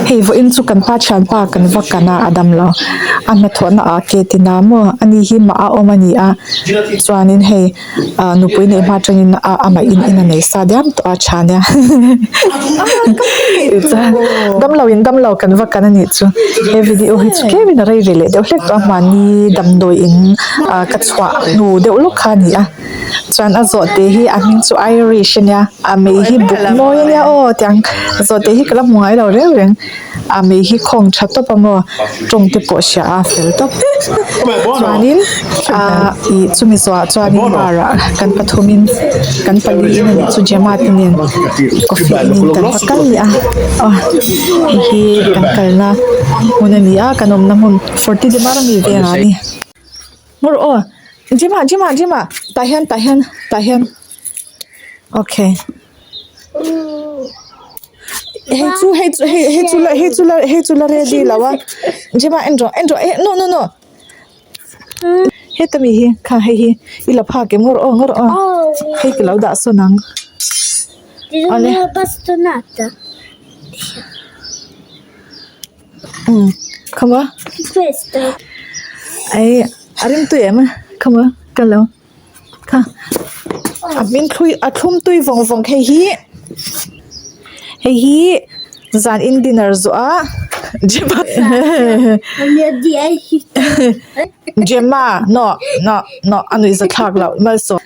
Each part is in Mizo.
Hei vawiin chu kan pa thianpa kan va kan a a dam lo a hnathawhna ah ke tina maw ani hi mah a awm a ni a chuanin hei ah nupui neih hma atangin a amah in in a nei sa diam tawh a tha nia tichuan damlo in damlo kan va kan a nih chu he video hi chu tlem in a rei ve leh deuh hlek tawh a mahni damdawi in ah ka chhuah hnu deuh lawk kha a ni a. Chuan a zawhte hi a hming chu Irish a nia a mei hi buk mawi a nia aw tiang zawhte hi ka la hmu ngai lo reng reng a mei hi khawng tha tawp a maw tawng te pawh hria a fel tawp chuanin ah ih chumi zawhah chuanin bar ah kan pathumin kan paliin a nih chu Gemma te nen coffee in in kan va kal leh a aw hei hi kan kalna hmun a ni a kan awmna hmun forty Dimar ami vengah a ni. Maw aw Gemma Gemma Gemma tah hian tah hian tah hian okay hei chu hei chu hei hei chu la hei chu la hei chu la ready lo a Gemma en rawh en rawh eh no no no heta mi hi kha hei hi i la phak em ngaw rawh aw ngaw rawh aw hei ka lo dah sawn ang awle. Umm khama ei a rim tui em a khama ka lo kha a hming thlui a thlum tui vawng vawng hei hi hei hi zan in dinner zawh a Gemma no no no a nuih za thlak loh malsawm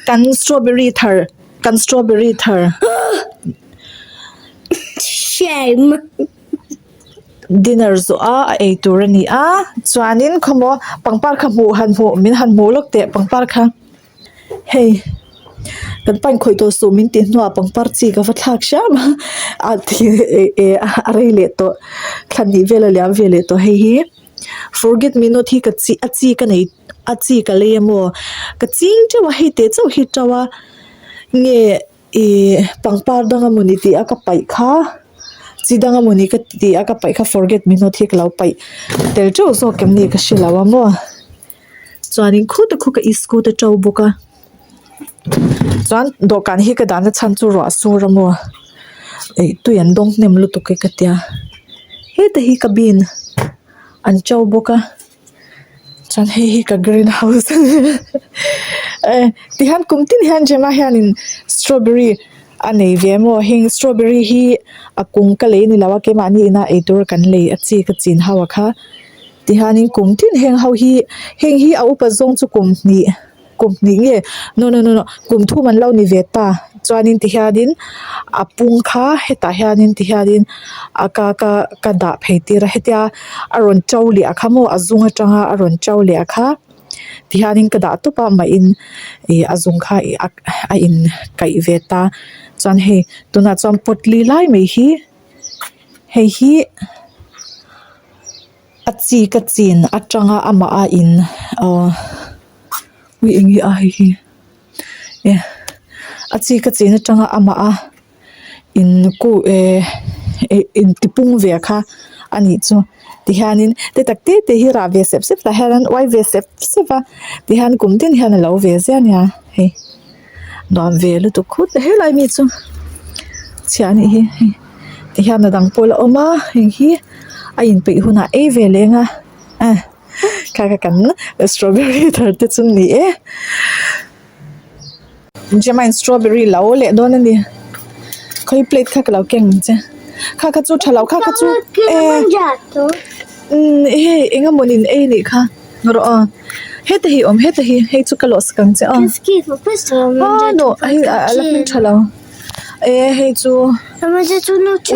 kan strawberry thar kan strawberry thar. Dinner zawh a a ei tur a ni a chuanin khawmaw pangpar kha hmuh han hmuh min han hmuh lawk teh pangpar kha hei kan pain khawih tawh suh min tih hnuah pangpar chi ka va thlak hram a a a rei leh tawh thla hnih vel a liam ve leh tawh hei hi forget me not hi ka chi a chi ka nei a chi ka lei a maw ka ching teuh a hei teh chauh hi to a nge. Ihh pangpar dang amawni tih a ka paih kha chi dang amawni ka tih a ka paih kha forget me not hi ka lo paih tel teuh zawk em ni ka hre lo a maw chuanin khute khu ka scooty to bawk a chuan dawhkan hi ka dahna chhan chu ruah sur a maw ih tui an dawng hnem lutuk e ka tia heta hi ka bean an to bawk a. Chuan hei hi ka green house eh tihian kum tin hian Gemma hianin strawberry a nei ve maw heng strawberry hi a kung ka lei ni lo a keimahni ina eitur kan lei a chi ka chin ho a kha tihianin kum tin heng ho hi heng hi a upa zawng chu kum hnih. Kum hnih nge no no no no kum thum an lo ni ve ta chuanin tihianin a pung kha hetah hianin tihianin a ka ka ka dah phei tir a hetia a rawn to leh a kha maw a zung atanga a rawn to leh a kha tihianin ka dah tawp a mah in ih a zung kha ih a a in kaih ve ta chuan hei tunah chuan pot li lai mai hi hei hi. A chi ka chin atanga amah a in aw ui eng nge a hei hi e a chi ka chin atanga amah a in ku eh in ti pung ve kha a nih chu tihianin te tak te te hi rah ve sep sep tah hian an uai ve sep sep a tihian kum tin hian a lo ve ziah a nia hei nuam ve lutuk khut a helai mi chu chhia a nih hi hei tihian a dang pawh a la awm a heng hi a inpeih hunah ei ve leng a eh kha kha kan strawberry thar te chu ni e Gemma in strawberry lo leh dawn a ni khawi plate kha ka lo keng ang che kha kha chu tha lo kha kha chu eh umm hei eng emaw nin ei nih kha rawh aw heta hi awm heta hi hei chu ka lawh sak ang che aw aw no hei a la hming tha lo eh hei chu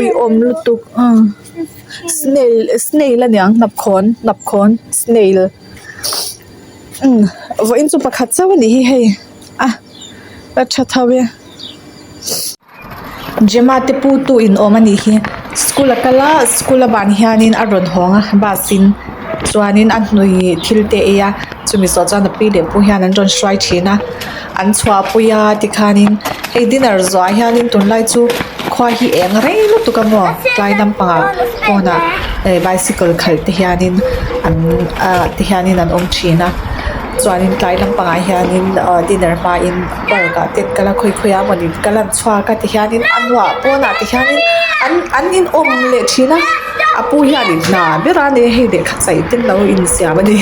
uiawm lutuk ah snail snail a niang hnapkhawn hnapkhawn snail umm vawiin chu pakhat chauh a nih hi hei a a tha tho e. Gemma te pu tu in awm a nih hi school a kal a school a ban hianin a rawn hawng a bus in chuanin a hnui thil te a ei a chumi zawh chuan a pi leh pu hian an rawn hruai thin a an chhuahpui a tikhanin hei dinner zawhah hianin tunlai chu khua hi eng rei lutuk a maw tlai lampangah pawnah eh bicycle khalh te hianin an ah te hianin an awm thin a. Chuanin tlai lampangah hianin ah dinner hmain park ah te an kal a khawi khawi ah mawni kal an chhuak a tihianin a hnuah pawnah te hianin an an inawm leh thin a a pu hianin hna ber a nia hei lehkha chei te an lo insiam a ni.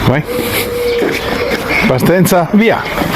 Vai. Partenza, via!